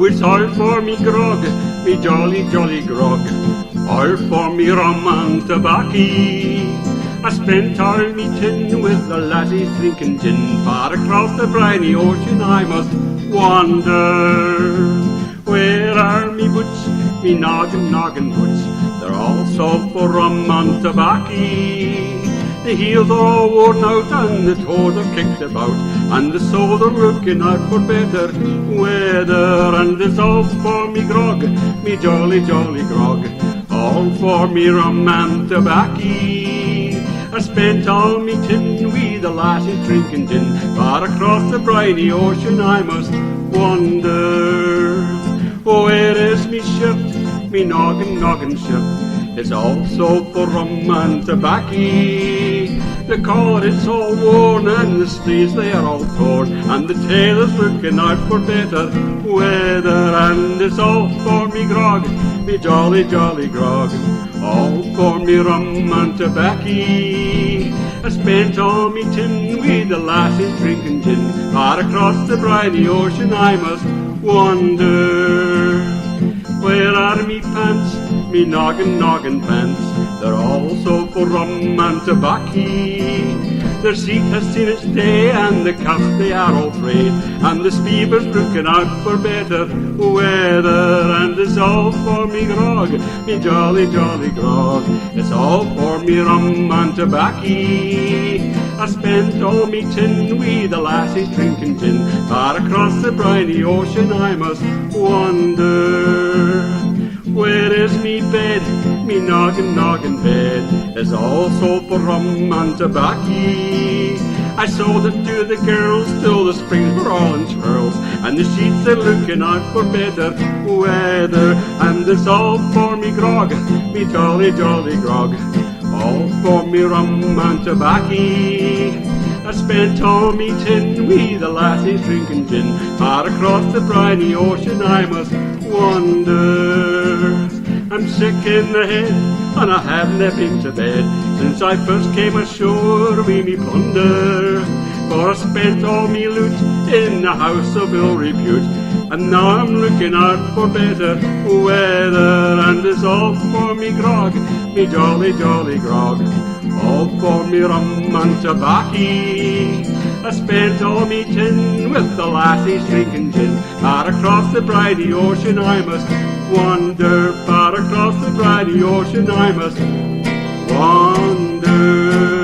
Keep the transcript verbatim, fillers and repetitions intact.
It's all for me grog, me jolly, jolly grog, all for me rum and tobaccy. I spent all me tin with the lassies drinking gin, far across the briny ocean I must wander. Where are me boots, me noggin, noggin boots? They're all sold for rum and tobaccy. The heels are all worn out and the toes are kicked about, and the soles are looking out for better weather. And it's all for me grog, me jolly, jolly grog, all for me rum and tobaccy. I spent all me tin wi the lassies drinking gin, far across the briny ocean I must wander. Oh, where is me shirt, me noggin, noggin shirt? It's all sold for rum and tobaccy. The collar it's all worn and the sleeves they are all torn, and the tailor's looking out for better weather. And it's all for me grog, me jolly, jolly grog, all for me rum and tobaccy. I spent all me tin wi the lassies drinking gin, far across the briny ocean I must wander. Where are me pants, me noggin, noggin pants? They're all sold for rum and tobaccy. Their seat has seen its day and the cuffs they are all frayed, and the steever's looking out for better weather. And it's all for me grog, me jolly, jolly grog, it's all for me rum and tobaccy. I spent all me tin wi the lassies drinking gin, far across the briny ocean I must wander. Where is me bed, me noggin, noggin bed? It's all sold for rum and tobaccy. I sold it to the girls till the springs were all in churls, and the sheets they're looking out for better weather. And it's all for me grog, me jolly, jolly grog, all for me rum and tobaccy. I spent all me tin wi the lassies drinking gin, far across the briny ocean I must wander. I'm sick in the head and I havenae been to bed since I first came ashore wi me plunder. For I spent all me loot in the house of ill repute, and now I'm looking out for better weather. And it's all for me grog, me jolly, jolly grog, all for me rum and tobaccy. I spent all me tin with the lassies drinking gin, far across the briny ocean I must wander, far across the briny ocean I must wander.